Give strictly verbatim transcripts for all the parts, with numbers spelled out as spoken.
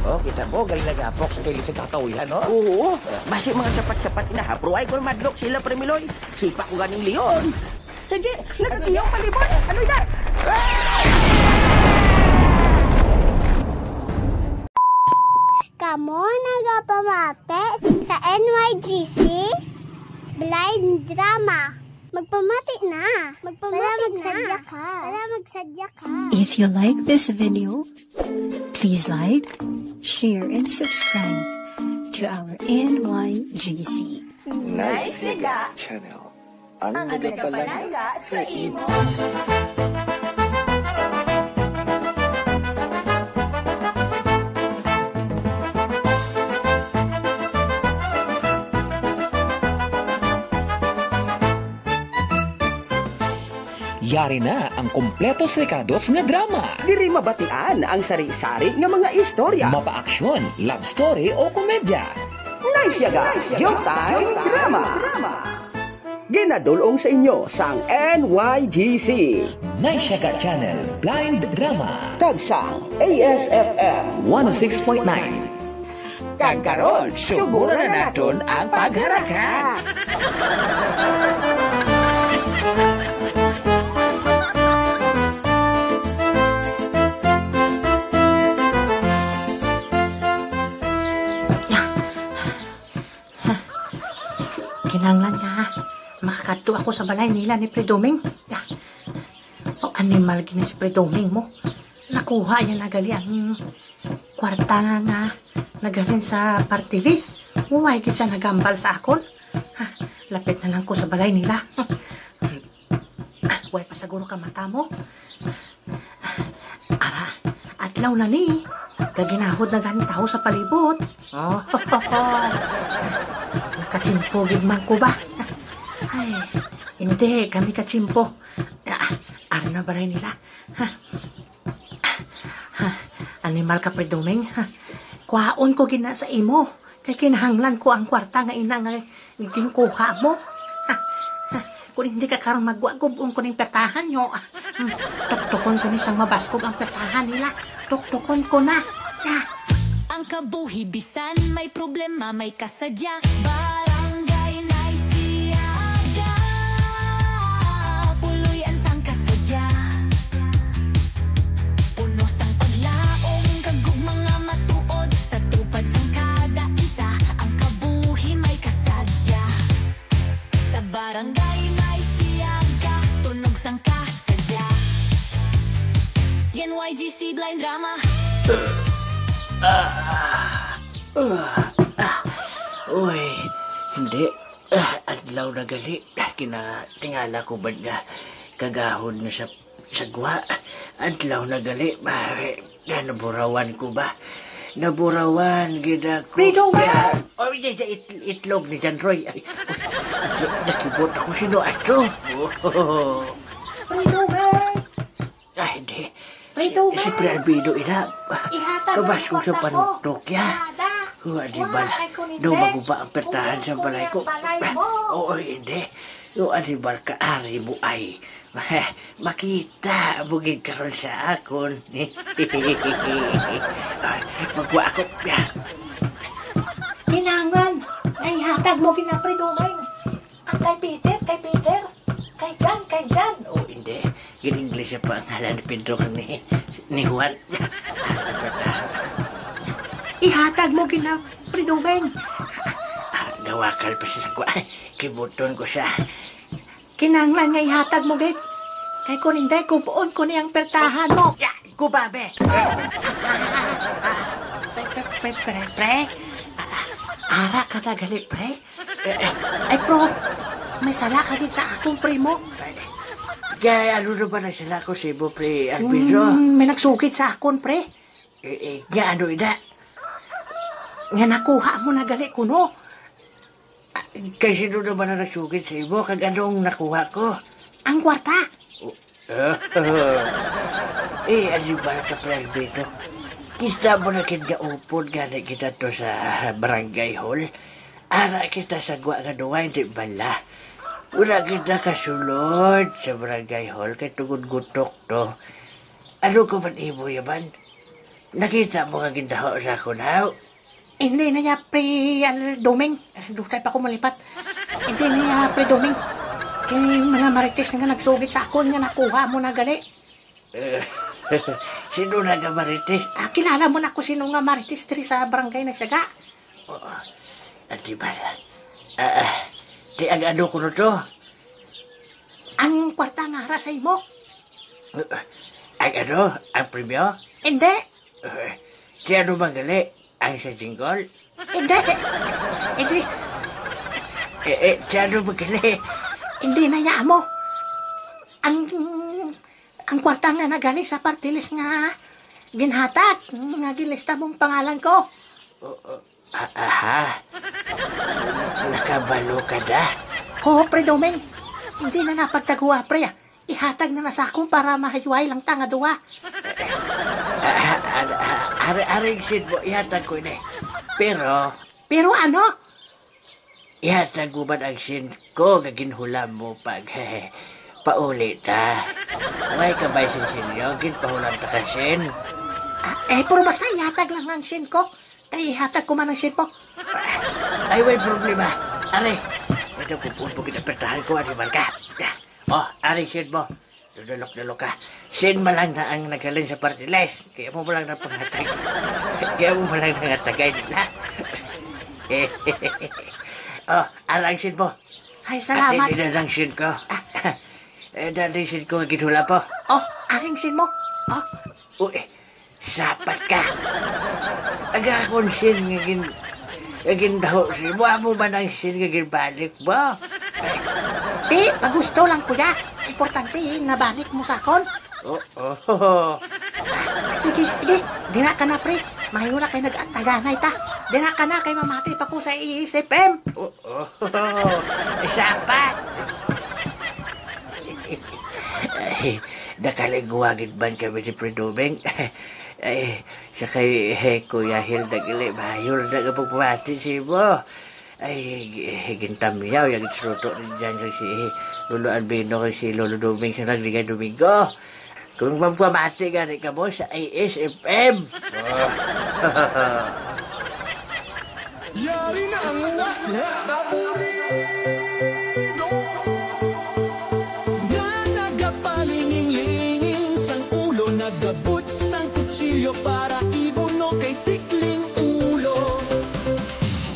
Oh, kita mo, galing nagapok sa kilid sa kakawihan, no? Oo, basi mga sapat-sapat na hapro ay kung madlok sila, Pre Miloy. Sipa ko ganing leon. Sige, nagkakiyong palibot. Ano na? Kamo nagapamati sa N Y G C Blind Drama. Magpamati na. Magpamati Para na. Magsadya ka. Para magsadya ka. If you like this video, please like, share, and subscribe to our N Y G C. Nice Liga Channel. Ang nagapalangga sa imo. Yari na ang kompletos rekados nga drama. Diri mabatian ang sari-sari nga mga istorya. Mapa-aksyon, love story o komedya. Nice Yaga, Joke Time Drama. Ginadul-ong sa inyo sang N Y G C. Nice Yaga Channel, Blind Drama. Kag sang A S F M one oh six point nine. Kag karon, suguran na naton ang pagharaka. Kinahanglan nga makakadto ako sa balay nila ni Pre Doming. O, animal gini si Pre Doming mo. Nakuha niya na gali ang kwarta nga, nga naghalin sa party list. Wa gid siya nagambal sa akon. Ha, lapit na lang ko sa balay nila. Way pa siguro ka mata mo. Ara, adlaw na ni. Kaginahod na gani tawo sa palibot. Oh. Nakatsimpo gid man ko ba? Ay, hindi kami katsimpo. Ah, ara na balay nila. Ha? Ha? Animal ka, Pre Doming. Ha? Kwaon ko gina sa imo. Kay kinahanglan ko ang kwarta nga ina nga ginkuha mo. Ha? Ha? Kung hindi ka karon magwa, gub-on ko ning pertahan nyo. Ah, hmm. Tuktukon ko ni sang mabaskog ang pertahan nila. Tuktukon ko na. Ah. Ang kabuhi bisan may problema, may kasadya. Barangay Naisiaga. Puloy-an sang kasadya. Puno sang paglaom kag gugma nga matuod. Sa tupad sang kada isa, ang kabuhi may kasadya. Sa barangay may siyaga, tunog sang kasadya. N Y G C Blind Drama. Ah, ah, ah, uy, hindi. Ah, adlaw na gali. Ah, kinatingala ko bad nga kagahod na sa sagwa. Adlaw na gali. Ah, eh, ah, naburawan ko ba? Naburawan gid ako. Pre Doming! Ah, oh, yeah, yeah, it-, itlog ni John Roy. Ay, oh, nakibot ako sino ato. Pre Doming! Ay, di. Pre Doming! Si, si Pre Albedo, ina. Ihatag mo kabas ko sa panuktok, ya. Nada. Wa, di ba? Wala kay kunin, daw maguba ang pertahan sa balay ko. Ang balay mo. Oo, hindi. Yung animal ka, ari mo ay. Makita mo gid karon sa akon. Ay, magwa ako. Kinahanglan, ay hatag mo gina, Pre Doming. Ang kay Peter, kay Peter. Kay John, kay John. Oh, hindi. Gin-English pa ang ngalan ni Pedro kag ni, ni Juan. Ihatag mo gina, Pre Doming. Ah, gawakal pa siya sa kuan. Kibuton ko siya. Kinahanglan nga ihatag mo gid. Kay kung hindi, kubuon ko ni ang pertahan mo. Ya, kubabe. Pre, pre, pre, pre, pre. Ah, ara ka na gali, pre. Eh, eh. Ay, pro, may sala ka gid sa akon, pre mo. Ay, kay ano na ba na sila ko sa imo, pre Alvin, no? Mm, may nagsugid sa akon, pre. Eh, eh, nga ano, ina? Nga nakuha mo na gali kuno. Ah, kay sino naman ang nagsugid sa imo? Kag anong nakuha ko? Ang kwarta. Eh, ano ba ka, Pre Alvin, no? Kita mo na gid nga upod gani kita to sa barangay hall. Ara kita sa gwa nga duway, di bala. Wala kita kasulod sa barangay hall kay tungod gutok to. Ano ka man imo, yaman? Nakita mo nga gindaho sa akon, haw? Hindi na niya, Pre Al-, Doming. Eh, dutay pa ko malipat. Hindi na niya, Pre Doming. Kay mga marites na nga nagsugid sa akon nga nakuha mo na gali. Eh, sino na nga marites? Ah, kilala mo na ko sino nga marites diri sa barangay na siya ga. Oo. Ati ba? Ah, ah, di ang ano ko to? Ang kwarta nga ara sa imo. Ang ano? Ang premyo? Hindi. Eh, si ano man gali? Ang sa jingle? Hindi. Hindi. Eh, eh, si ano man gali? Hindi na niya amo. Ang, ang kwarta nga nagali sa party list nga ginhatag, nga ginlista mong pangalan ko. O, o, a-, aha. Nakabalo ka na? Oo, Pre Doming. Hindi na napagtaguha, pre, ah. Ihatag na na sa akon para mahayway lang ta nga duha. Ah, ah, ah, ari, ari ang send mo, ihatag ko ini. Pero, Pero ano? Ihatag mo man ang send ko nga ginhulam mo pag pauli ta. Way ka bay sinsilyo, ginpahulam ta ka send. Ah, eh, pero basta ihatag lang ang send ko. Kay ihatag ko man ang send mo. Ay, way problema. Ari, ito, pupuon mo, ginapertahan ko, ari man ka. Oh, ari, send mo. Dudulok-dulok ka. Send mo lang na ang naghalin sa party list. Kaya mo mo lang na pangatag. Kaya mo mo lang nangatagay nila. Oh, arang send mo. Ay, salamat. Ate, di na lang send ko. Eh, dali send ko nga ginhula po. Oh, aring send mo. Oh. Uy, sapat ka. Aga akon send nga gin-, nga gindaho sa imo. Amo man ang send nga ginbalik mo. Di, pagusto lang, kuya. Importante, nabalik mo sa akon. Oo. Sige, sige. Dira ka na, pre. Mayo na kay nag-ataganay ta. Dira ka na kay mamati pa ko sa A S F M. Oo. Sapat. Ay, nakaligwagid man kami ni Pre Doming. Ay, sa kay, eh, Kuya Hilda, gali, mayo na nga pagpamati sa imo. Ay, gi-, gintamyaw, yung ginsuto ni Jan kay si Lolo Albino kay si Lolo Doming sa nagligay Domingo. Kung magpamati gani kamo sa A S F M. Yari na ang wakla, aburrido. Nga nagapalinging-linging sang ulo, nagabot sang kutsilyo para ibuno kay tikling ulo.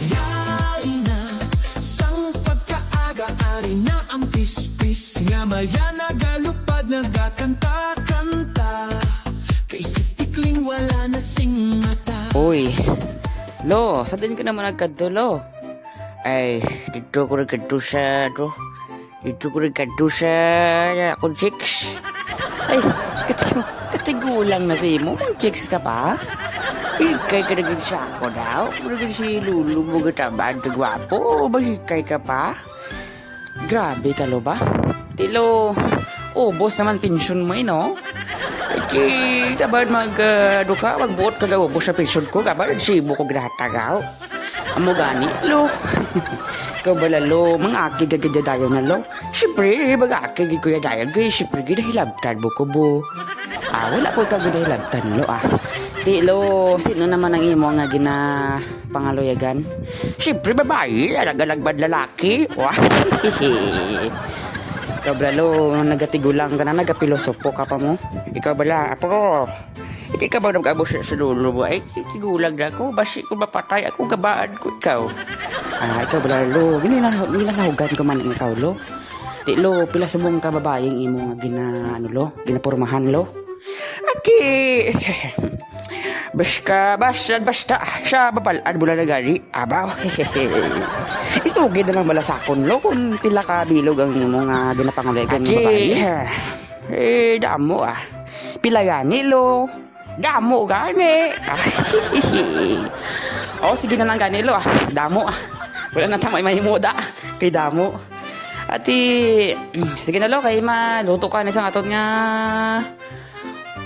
Yari na sang pagkaaga, ari na ang pispis nga maya nagalupad, nagakanta-kanta. Kay si Tikling wala na sing mata. Uy, Lo, sa din ka naman nagkadto, Lo? Ay, dito ko nagkadto sa, ano, dito ko nagkadto sa akong chicks. Ay, katigo-, katigulang na sa imo, mang chicks ka pa? Ikay ka naging sako daw. Kung naging si Lulu mo gatabaan ka gwapo, ba ikay ka pa? Grabe ka, Lo, ba? Ti, Lo, ubos naman pensyon mo, eh, no? Kay, dapat mag, ah, duka, magbuot ka, ubos sa pensyon ko, dapat nagsibo ko ginatagaw. Amo gani, Lo. Ikaw bala, Lo, mga aki gagada dayon na, Lo. Siyempre, mga aki gid kuya dayon, kay siyempre, ginahilabtan mo ko, bo. Ah, wala ko ikaw ginahilabtan, Lo, ah. Ti, Lo, sino naman ang imo nga gina-, pangaluyagan? Siyempre, babayi, alag-alag bad lalaki. Wah. Ikaw, bala, Lo, nagatigulang ka na, nagapilosopo ka pa mo. Ikaw, bala, apo, hindi ka ba nag-abo sa, sa lolo mo? Ay, tigulang na ako. Basi ko mapatay ako, gabaan ko ikaw. Ah, ikaw, bala, Lo, ginila-, ginalahugan ko man ang ikaw, Lo. Ti, Lo, pila subong ka babayi ang imo nga gina-, ano, Lo? Ginapormahan, Lo? Aki, basta, basta, basta, sa babalaan mo lang na gani, abaw. Isugid na lang bala sa akon, Lo, kung pila ka bilog ang imo nga ginapanguligan nga Aki, babayi. Eh, damo, ah. Pila gani, Lo? Damo gani. Ah, oh, sige na lang gani, Lo, ah. Damo, ah. Wala na ta may mahimo da. Kay damo. Ati, sige na, Lo, kay maluto ka na sa aton nga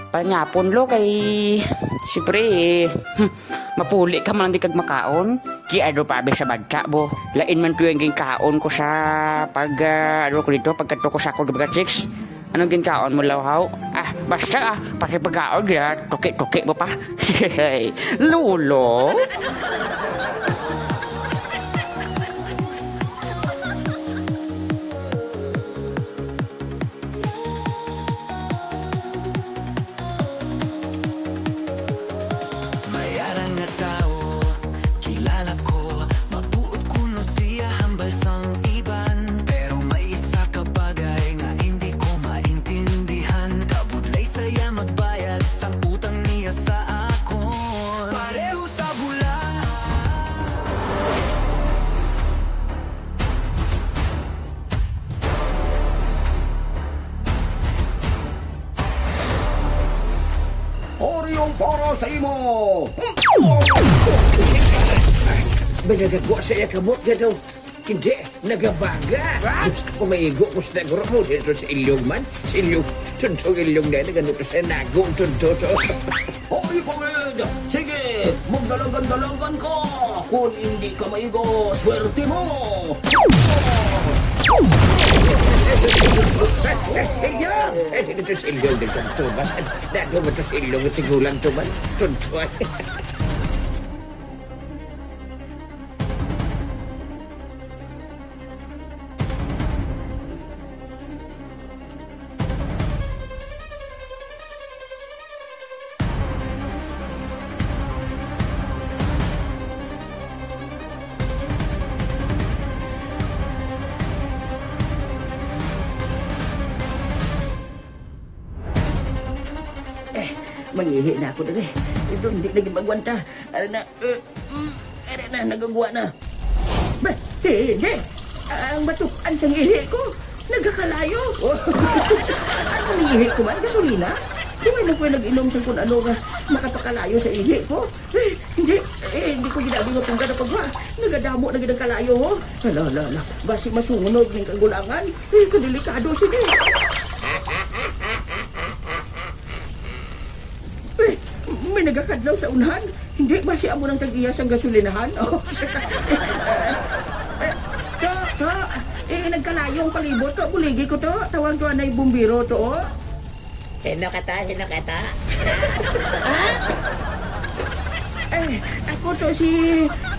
panyapon, Lo, kay siyempre, eh, hmm, mapuli ka man di kag makaon. Kay ano pa, abi sa banta, bo? Lain man ko yung ginkaon ko sa pag, ah, ano ko dito, pagkadto ko sa akong mga chicks. Anong ginkaon mo, Lo, haw? Ah, Basta, ah, pati pagkaon, ah, tuki-tuki mo pa. Lolo? May arang nga tawo, kilala ko, mabuot kuno siya hambal sang iban. Pero may isa ka bagay nga indi ko maintindihan, kabudlay saya magbayad sang utang niya sa akon. Pareho sa bula. Oreo para sa imo! Ba nagagwa sa iya kamot nga daw? Hindi, nagabaga. Gusto ko maigo ko sa guro mo dito sa ilyong man. Sa ilyong, tuntong ilyong na, nagano ka sa nago, tunto to. Hoy, pagid! Sige, magdalagan-dalagan ka! Kung hindi ka maigo, swerte mo! Ilyong! Eh, dito sa ilyong, dito sa tuban. Dado mo to sa ilyong, tigulang tuban. Tunto. Eh, mangihi na ako diri. Ito, hindi lagi magwanta. Ano na? Eh, mm, ere na, nagagwa na. Ba, hindi. Ang batukan sang ihi ko, nagakalayo. Ano ni ihi ko man? Gasolina? Di man ko nag-inom sa kun ano nga makapakalayo sa ihi ko. Eh, hindi. Eh, hindi ko ginabi nga pungga na pagwa. Nagadamo na gid ang kalayo, ho. Hala, hala, hala. Basi masunog ning kagulangan. Eh, kadelikado sini. Eh, may nagakadlaw sa unahan. Hindi ba siya amo nang tag-iya sang gasolinahan? Oh, to, to. Eh, nagkalayo ang palibot, to. Buligi ko, to. Tawag to anay bumbiro, to, oh. Sino ka, to? Sino ka, to? Eh, ako to si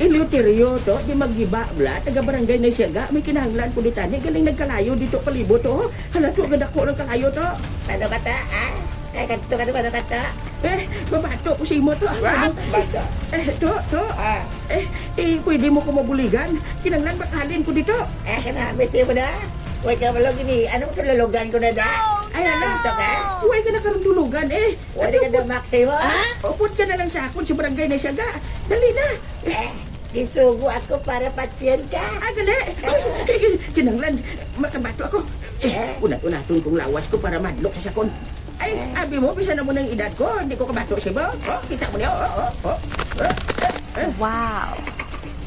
Eleuterio, to. Di maggiba, bla. Taga Barangay Naisiaga. May kinahanglan ko di tani. Galing nagkalayo dito palibot, to. Hala, to, gadako ng kalayo, to. Ano ka, to? Ah? Ay, kadto ka, to. Ano ka, to? Eh, babato ko sa imo to. What? Bato? Eh, to, to. Ah. Eh, eh, pwede mo ko mabuligan? Kinanglan bakalin ko dito. Eh, kana, misi mo na. Way ka malo gini. Ano mo to, lulugan ko na da? Ay, ala. Ito ka? Way ka na karon tulugan, eh. Wala ka na, Max, eh, mo? Ah? Upod ka na lang sa akon sa barangay na siya ga. Dali na. Eh, gisugo ako para patyon ka. Ah, gali. Ay, kinanglan, makabato ako. Eh, Eh? unat-unaton kong lawas ko para madlok sa sakon. Ay, Eh? abi mo, bisan na mo ng edad ko, hindi ko kabato, sibo. Oh, kita mo niya, oh, oh, oh, oh. Eh, eh. Wow.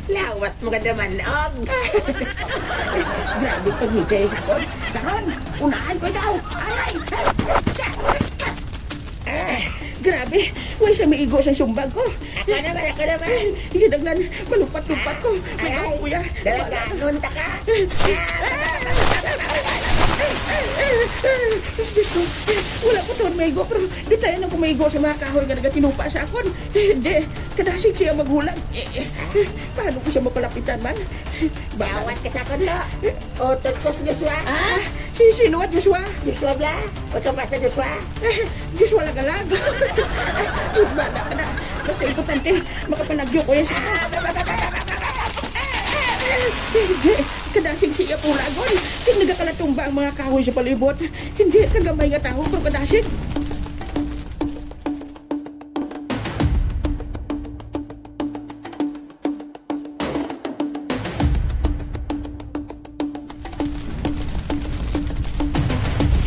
Lawas mo ka naman, Og. Grabe pagngiti sa sakon. Karon, unahan ko ikaw. Aray! Eh, grabe, way siya maigo sa sumbag ko. Ako naman, ako naman. Ay, kinanglan, malupat-lupat ko. May Aray, gahok, kuya. Dalaganon ta ka. Diyos ko, wala ko tuon maigo, pero di tayo na kumaigo sa mga kahoy nga nagatinupa sa akon. Di, kadasig siya maghulag. Paano ko siya mapalapitan man? Bawat ka sa akon, lo. Utot ko si Joshua. Ah? Si sino at Joshua? Joshua bla? Utot ka sa Joshua? Eh, Joshua Lagalag. Bala ka na. Basta importante, makapalagyo ko yan sa... Hindi, kadasig siya pulagon. Hindi nagakalatumba ang mga kahoy sa palibot. Hindi, kagamay nga tawo, pero kadasig.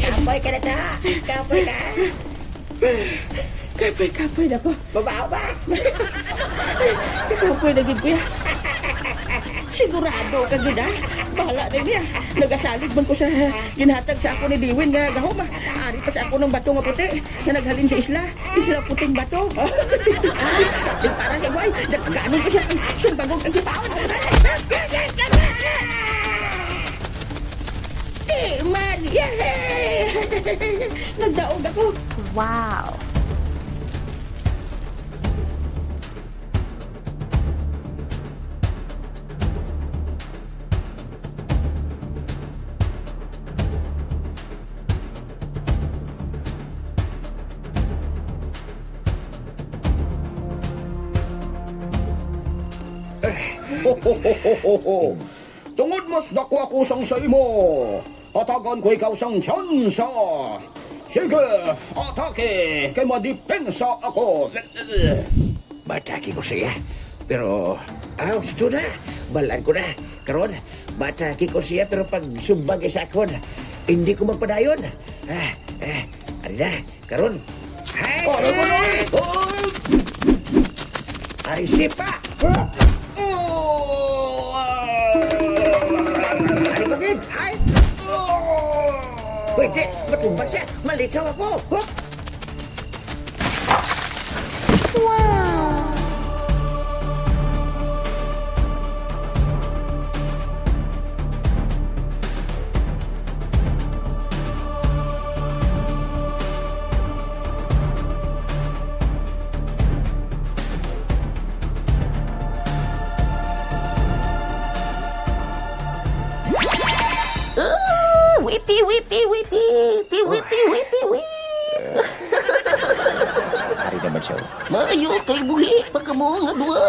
Kapoy ka na ta! Kapoy ka! Kapoy, kapoy na ko. Babaw ba? Kapoy na gid, kuya. Sigurado ka gid, ha? Bahala na niya. Nagasalig man ko sa ginhatag sa ako ni Diwin nga gahom, ah. Ari pa sa ako ng bato nga puti nga naghalin sa isla. Isla Puting Bato. Di para sa buhay. Dagdanon ko siya ang sumbagon kag sipaon. Hey, Maria! Nagdaog ako. Wow! Tungod mas dako ako sang sa imo, hatagan ko ikaw sang tsansa. Sige, atake, kay madepensa ako. Matake ko siya, pero, ah, gusto na. Balaan ko na. Karon, matake ko siya, pero pag sumbag sa akon, hindi ko magpadayon. Ah, ah, ano na? Karon. Ay! Aray ko na, eh! Oh! Ari sipa! Oh! Ari bagid! Ay! Oh! Pwede! Matumba siya! Malikaw ako! Huh? Wow! Ah, witi, witi, witi. Ti, witi, witi, wit. Ari naman siya, oh. Maayo kay buhi pa kamo nga duha.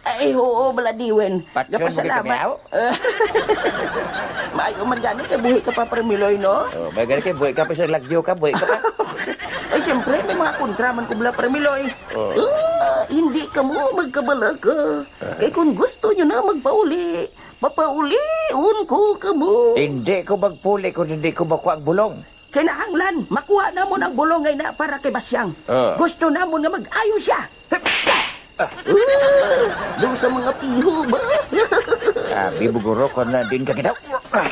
Ay, oo, Baladiwen. Patyon mo Nagapasalamat. Kita, Maayo man gani kay buhi ka pa, Premiloy, no? Oh, may gani kay buhi ka pa sa lagyo ka, buhi ka pa. Ay, siyempre, may mga kontra man ko bala, Premiloy. Oh. Ah, hindi kamo magkabalaka. Ah. Kay kung gusto nyo na magpauli, papaulion ko kamo. Hindi ko magpuli kung hindi ko makuha ang bulong. Kinahanglan, makuha namon ang bulong ngay na para kay Basyang. Ah. Gusto namon nga mag-ayo siya. Ah. Ah, do sa mga piho ba? Ah, bibuguro ko na din ka ginaw. Ah,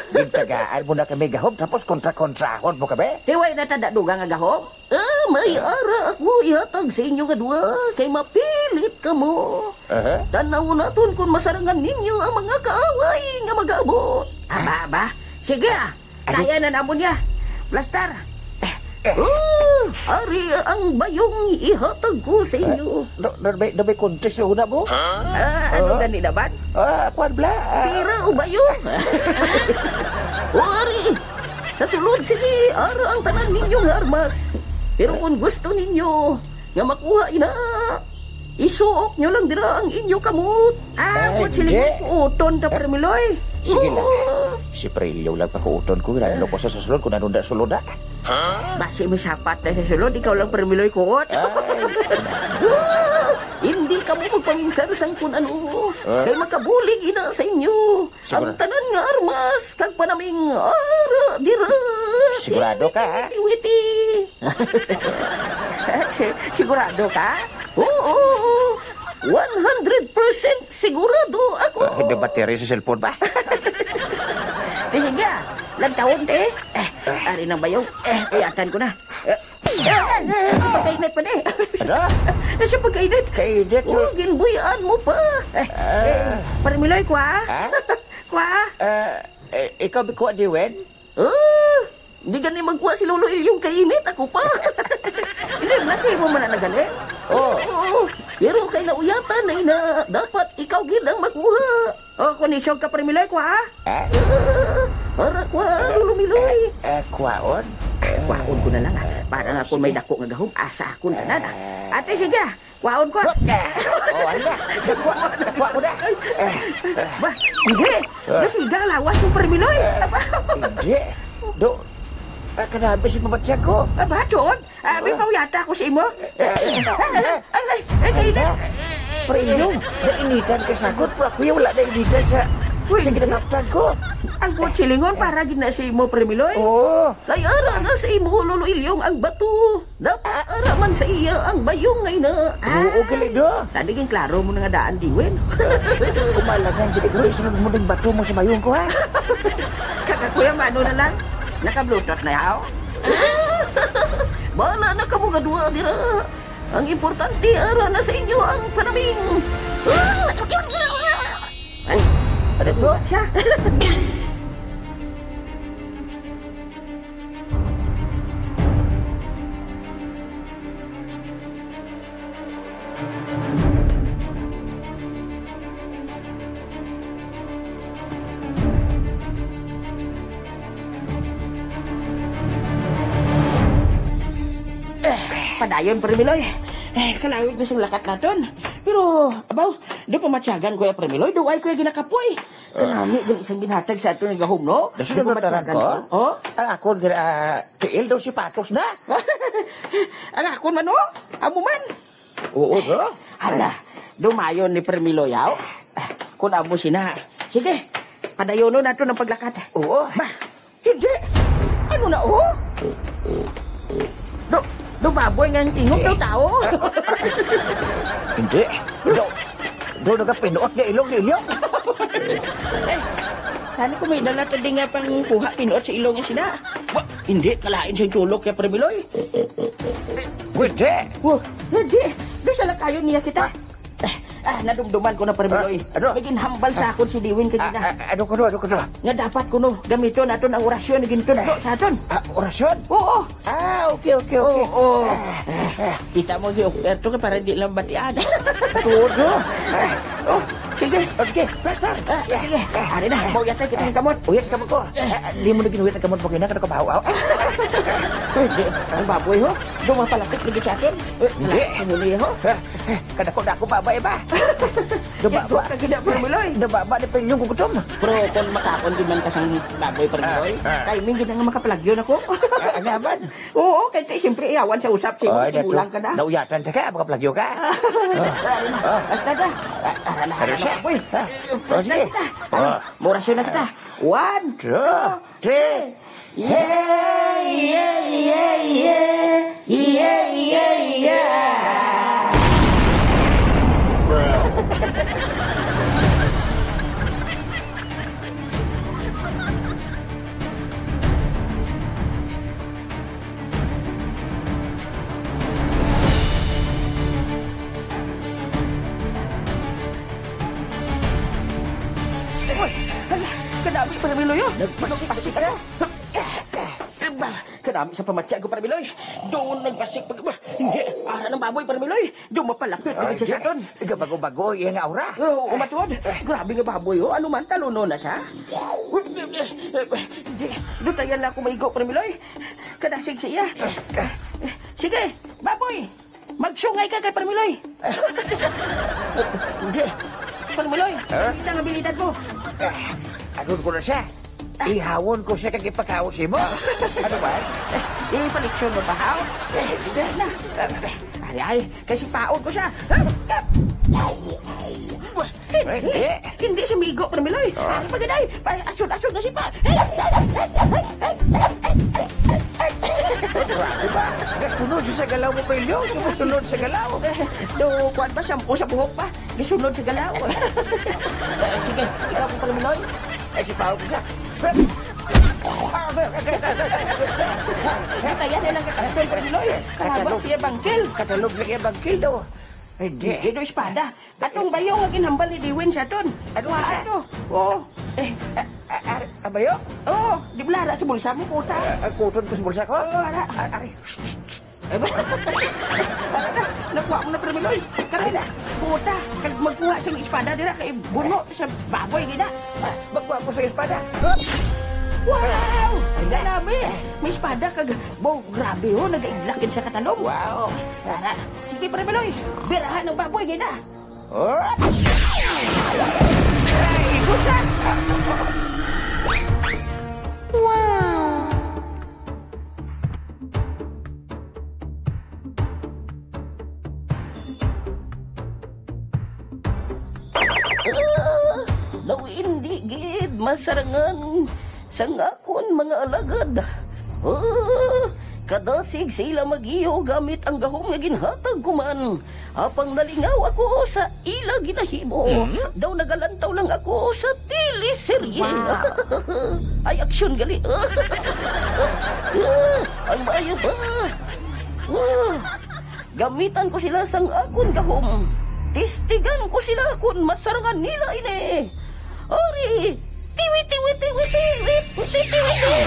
din tagaan mo na kami gahom, tapos kontra-kontrahon mo kami? Hiway na ta da dugang nga gahom? Ah, may ara ako ihatag sa inyo nga duha, kay mapilit kamo. Aha. Tan-awon naton kon masarangan ninyo ang mga kaaway nga mag-abot. Aba, aba. Sige, ah. Ano? Kaya na namon niya. Plastar. Eh, eh. Oh, ari ang bayong ihatag ko sa inyo. Do, do, may, do may contest sa una mo? Ah, ano Ah? gani naman? Ah, kwan bla. Ah. Tira o bayong. O ari, sa sulod sini, ara ang tanan ninyo nga armas. Pero kung gusto ninyo nga makuha ina, isuok nyo lang dira ang inyo kamot. Ah, Eh, kung sila hindi. Kuuton ta, Permiloy. Sige lang. Oo. Si Prilyo lang pakuuton ko, hinanlo ko sa sulod kung ano na sulod na. Basi may sapat na sa sulod, ikaw lang, Permiloy, kuot. Ay. Hindi kamo magpaminsar sang kun ano. Ah? Kay makabulig ina sa inyo. Sigura- Ang tanan nga armas, kag panaming ara dira. Sigurado ka, ha? Witi, witi. Sigurado ka? Oo, one hundred percent sigurado ako. Ah, hindi battery sa cellphone ba? Di sige, ah. Lantawon, te. Eh, ari nang bayong. Eh, uyatan ko na. Eh, eh, eh, pagkainit pa, te. Ano? Nasa pagkainit. Kainit, Oh, sir. Ginbuy-an mo pa. Eh, Ah. eh, Permiloy, kwa? Ha? Kwa? Ah, eh, ikaw, bikuha, Diwen? Ah, di gani magkuha si Lolo Ilyong kainit, ako pa. Hindi, nasi mo man na nagaling? Oh. Oo, pero kay nauyatan na ina, dapat ikaw gid ang makuha. Oh, kung isog ka, Permiloy, kwa? Ha? Ah, para kwa, Lolo Miloy. Eh, eh, kwaon? Ah, kwaon ko na lang, ah. Para nga kung may Sige. dako nga gahom, asa akon tanan, ah. Ah. Ate, sige, ah. Kwaon ko, ah. Hop! Oh, ano na? Kwa, kwa ko na. Eh, eh. Ba, hindi. Ah. Nasiga ang lawas ng Permiloy. Eh, Aba. hindi. Do, ah, kanabi si mabatyag ko. Aba, Chod? Ah, may Ah. pauyata ako sa imo. Eh, eh, eh, Ay, ay, ay, ay, ay, kainit. Pre Ilyong, nainitan ka sa akon, pero ako yung wala nainitan sa, Uy. sa ginagaptan ko. Ang kutsilingon para gid na sa imo, Permiloy. Oo. Kay ara na sa imo, Lolo Ilyong, ang bato. Dapat ara man sa iya ang bayong nga ina. Oo, Ah. gali, do. Tadi ging klaro mo na nga daan, Diwen. Kumalangan, gid, pero isunod mo ding bato mo sa bayong ko, ha? Kakakuya, mano na lang. Naka-Bluetooth na yaw. Bahala na kamo nga duha dira. Ang importante, ara na sa inyo ang panaming. Ah! Uy, ano to? Siya. Padayon, Pare Miloy. Eh, kalawig na sing lakat naton. Pero, abaw, daw pamatyagan ko ya, Pare Miloy, daw ay ko ya ginakapoy. Ah. Kanami, gali sang ginhatag sa aton nga gahom, no? Daw sino Daw ba taran pamatyagan ko? ko? Oh? Ang akon, ah, tiil daw si Patos na. Ang akon man, oh? Amo man. Oo, bro. Hala, dumayon ni Pare Miloy, yaw. Ah, kung amo sina. Sige, padayonon naton ang paglakat. Oo. Ba, hindi. Ano na, oh? Do, do baboy nga ang tingog, do tao. Hindi. Do, do nagapinuot nga ilong ni Ilyong. Eh, tani ko may dala ta di nga pangkuha pinuot sa ilong nga sina. Wa, hindi, kalain sa tulok kay Pare Miloy. Pwede. Oh, hindi. Do sa lakayon niya kita. Eh, ah, nadumduman ko na, Pare Miloy. Ah, ano? May ginhambal sa akon si Diwin kay Ah, gina. ah, ano ko, ano ko, ano? Nga dapat kuno gamiton naton ang orasyon nga gintudlo sa aton. Ah, orasyon? Oo. Ah, okay, okay, okay. Oo. Ah, ah, kita mo, Gilberto, ka para di lang batian. Todo. Ah, oh, sige. Oh, sige, plaster. Ah, sige. Ah, ari na. Mauyatan kita ng kamot. Uyat sa kamot ko. Ah, di mo na ginuyat ang kamot mo, kaya na ka nakabahaw. Hindi, ang baboy, ho? Dumapalapit lagi sa aton. Eh, Hindi. Ang muli, ho? Ah, Kadako-dako ba, ba, ba? Daba Ito ba? Ka gina, Pare Miloy. Daba ba ni Penyong gutom? Pero kung makaon din man ka sang baboy, Pare Miloy, Ah, ah. Timing gid nga makapalagyo na ko. Ah, nga man. Oo, kay ti, siyempre, iyawan sa usap, si Ah, Ilang ka na. Nauyatan ta ka, makapalagyo ka. Ah, Ah. Basta na. Ah, ah, Ano siya? Boy. Ah, oh, Basta sige. Kita. Ah. Ano, morasyon na kita. One, Two, two, three. Yay, yay, yay, yay. Yay, yay, yay. Uy, hala, kadami, Pare Miloy, oh. Nagpasik, nagpasik ka. Ba, kadami sa pamatya ko, Pare Miloy. Doon nagpasik pag-, ba, hindi, ara ng baboy, Pare Miloy. Doon mapalapit na Ay, sa saton. Ikaw bago-bago, iya nga aura. Oo, umatod. Grabe nga baboy, oh. Ano man, taluno na siya. Hindi, dutayan na ako maigo, Pare Miloy. Kadasig siya. Sige, baboy. Magsungay ka kay Parmiloy. Hindi. Parmiloy, Ha? Kita ang abilidad mo. Ah, agon ko na siya. Ah. Ihawon ko siya kag ipakaon sa imo. Ano ba? Eh, ipaliksyon mo pa, haw? Eh, hindi na. Ay, ay, kasi paon ko siya. Hindi. Hindi siya migo, Parmiloy. Ah. Ano pa gid ay? Pa-, asod-asod na siya pa. Grabe ba? Gasunod siya sa galaw mo, Pelyo. Sumusunod sa galaw. Do, kuwan pa, shampoo sa buhok pa. Gasunod sa galaw. Eh, sige, ikaw po, Parmiloy. Ay, si Pao, isa. Kaya na lang ka, Parmiloy. Katalog. Kalabas siya bangkil. Katalog sa iya bangkil daw. Hindi. Hindi daw espada. Atong bayo nga ginhambal ni Diwin sa aton. Ano Wa siya? Ato. Oo. Eh, a-, a-, a-, bayo? Oo. Di ba lara sa bulsa mo, puta? A-, a-, kuton ko sa bulsa ko? Oo, ara. A-, ari. Eh, ba? Ara na. Nakuha mo na, Parmiloy. Karon, Ari na. Puta. Kag magkuha sa espada dira kay buno sa baboy, gina. Ah, magkuha ko sa espada. Huh? Wow! Ari na. Grabe. May espada kag, wow, grabe, oh. Nagaidlak yun sa katalong. Wow. Ara. Sige, Parmiloy. Birahan ng baboy, gina. Ah, daw indi gid masarangan sang akon mga alagad. Ah, kadasig sa ila magiyo gamit ang gahom nga ginhatag ko man. Apang nalingaw ako sa ila ginahimo. Hmm? Daw nagalantaw lang ako sa teleserye. Wow. Ay, aksyon gali. Ah, ang maayo ba? Ah, gamitan ko sila sang akon gahom. Tistigan ko sila kon masarangan nila ini. Ari, tiwi, tiwi, tiwi, tiwi, tiwi, tiwi.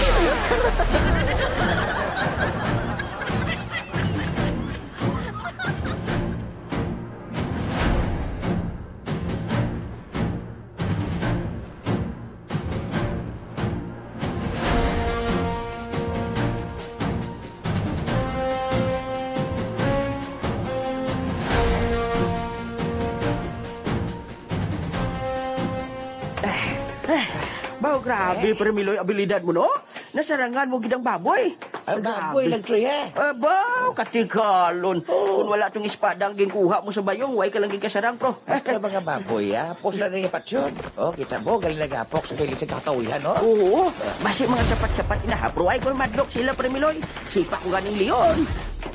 Grabe, Pre Miloy, abilidad mo, no? Nasarangan mo gid ang baboy. Ang baboy Grabe. lang to, eh. Abaw, katigalon. Oo. Kung wala tong espada ang ginkuha mo sa bayong, way ka lang gid kasarang, pro. Basta mga baboy, ah. Pos na rin yung patsyon. Oh, kita mo, galing nagapok sa gilid sa kakawihan, no? Oo. Basi mga sapat-sapat ina, ha, pro. Ay, kung madlok sila, Pre Miloy. Sipa ko ganing leon.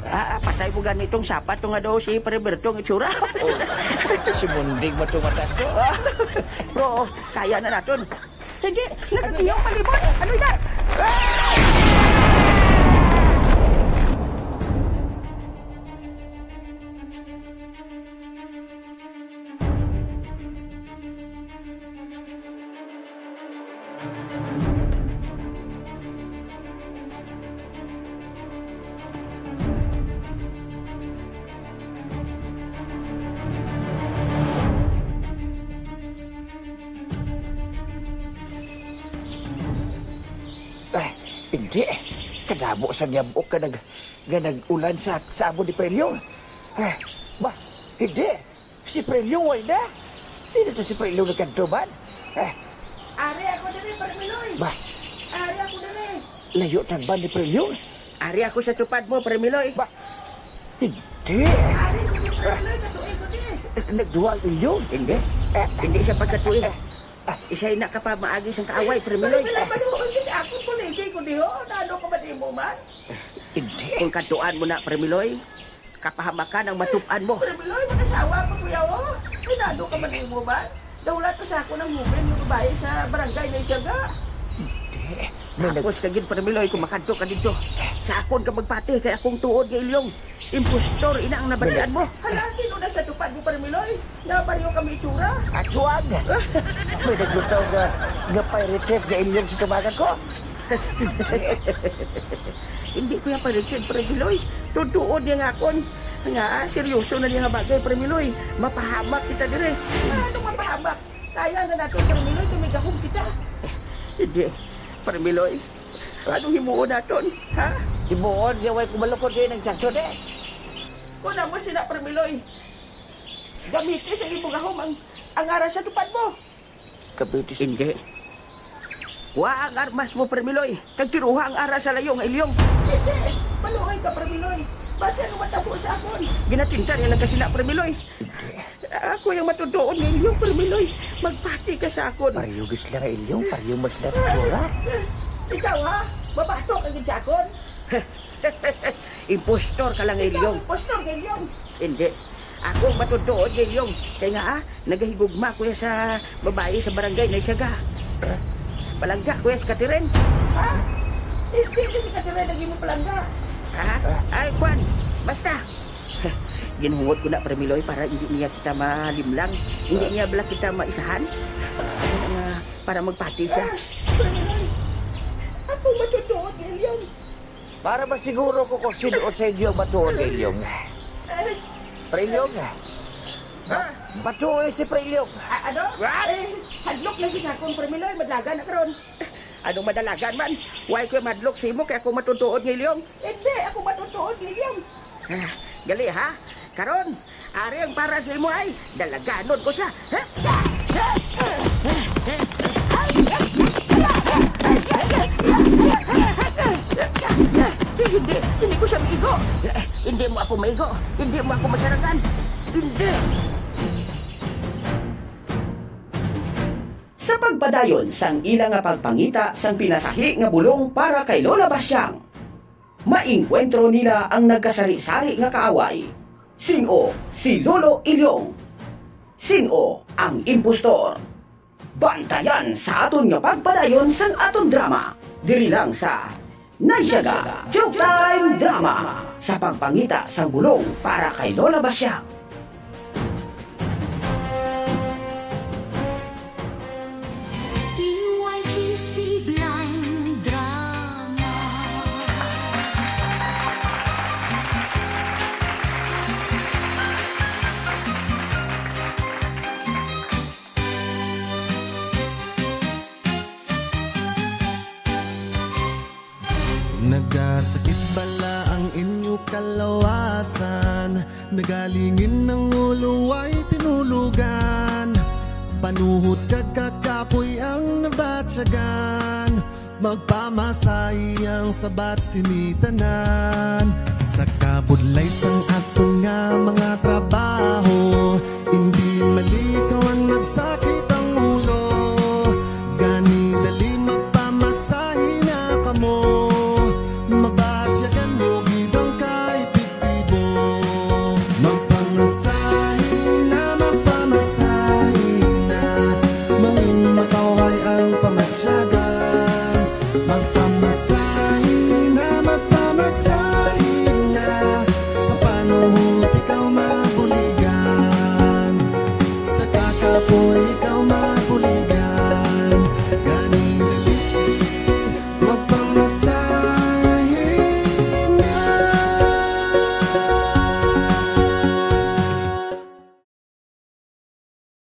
Ah, ah, patay mo ganitong sapat to nga daw si Pre Berto ang itsura. Oh, si Munding matumatas to. Pro, kaya na naton. Hindi, nagatiyaw palibot. Ano yan? Ay, hindi. Kadamo sa niyabok ka nag-, nga nag-ulan sa, sa amo ni Prelyo. Ay, ba, hindi. Si Prelyo, way na. Di na to si Prelyo nagkanto man. Eh, Ari ako diri, Parmiloy. Ba? Ari ako diri. Layo tagban ni Prelyo. Ari ako sa tupad mo, Parmiloy. Ba? Hindi. Ari ko ni Parmiloy, katuig ko diri. Nagduwa ang ilyo. Hindi. Eh, Hindi siya pagkatuig. eh, ah, Isa'y nakapamaagi sang kaaway, Parmiloy. Parmiloy, maluoy ka sa akon, kuligi ko diho. Ano ka ba di mo man? Hindi. Kung kadtuan mo na, Premiloy, kapahamakan ang matub-an mo. Premiloy, makasawa ko, kuya, oh. Sinado ka man mo ba? Daw wala to sa akon ang humin nga babae sa barangay na Isyaga. Hindi. May nag- Tapos ka gid, Premiloy, kung makadto ka dito, sa akon ka magpati kay akong tuod nga ilyong impostor ina ang nabatian mo. Hala, sino na sa tupad mo, Premiloy? Nga pareho kami itsura. Aswang! May naglutaw nga, nga pirated nga ilyong sa tubangan ko. Hindi ko yan pirated, Premiloy. Tutuod niya nga akon. Nga, ah, seryoso na niya nga bagay, Premiloy. Mapahamak kita dire. Ano mapahamak? Kaya na natin, Premiloy, kung may gahom kita. Hindi, Premiloy. Anong himuon naton, ha? Himuon, nga way kumalukod din ang sakto, eh. Kung amo sila, Premiloy, gamiti sa imong gahom ang, ang ara sa tupad mo. Kabiti sa Hindi. Kuha ang armas mo, Premiloy. Kag tiruha ang ara sa layo nga ilyong. Hindi. Maluoy ka, Premiloy. Basi ano matabo sa akon? Ginatinta niya lang kasi na, Premiloy. Hindi. Ako yung matutuon nga ilyong, Premiloy. Magpati ka sa akon. Pareho gid sila nga ilyong, pareho man sila itsura. Ikaw, ha? Mabato ka gid sa akon? Impostor ka lang, Ikaw, Ilyong. impostor, Ilyong. Hindi. Ako ang matutuod, Ilyong. Kay nga, ah, nagahigugma ko ya sa babae sa barangay na Isyaga. Palangga ko ya si Catherine. Ha? Hindi ko si Catherine ang imo palangga. Ha? Ay, kwan. Basta. Ginhungod ko na, Premiloy, para hindi niya kita malimlang. Hindi niya bala kita maisahan. Ano nga, para magpati siya. Ah, Premiloy. Ako matutuod, Ilyong. Para masiguro ko kung sino sa inyo ang matuod nga ilyong. Pre Ilyong. Ah. Matuod si Pre Ilyong. Ah, ano? What? Eh, hadlok na si Sakong Premiloy, madlagan na karon. Anong madalagan man? Why ko madlok sa imo kay ako matutuod nga ilyong? Hindi, ako matutuod nga ilyong. Ah, gali ha? Karon, Ari ang para sa imo ay dalaganon ko siya. Hindi, hindi ko siya maigo. Hindi mo ako maigo. Hindi mo ako masarangan. Hindi. Sa pagpadayon sang ila nga pagpangita sang pinasahi nga bulong para kay Lola Basyang, maengkwentro nila ang nagkasari-sari nga kaaway. Sin-o si Lolo Ilyong? Sin-o ang impostor? Bantayan sa aton nga pagpadayon sang aton drama, diri lang sa Naisyaga Joke Time Drama, sa pagpangita sang bulong para kay Lola Basyang. P Y G C Blind Drama. Nagasakit bala ang inyo kalawasan? Nagalingin ang ulo, way tinulugan. Panuhot kag kakapoy ang nabatyagan, magpamasahi ang sabat sini tanan. Sa kabudlay sang aton nga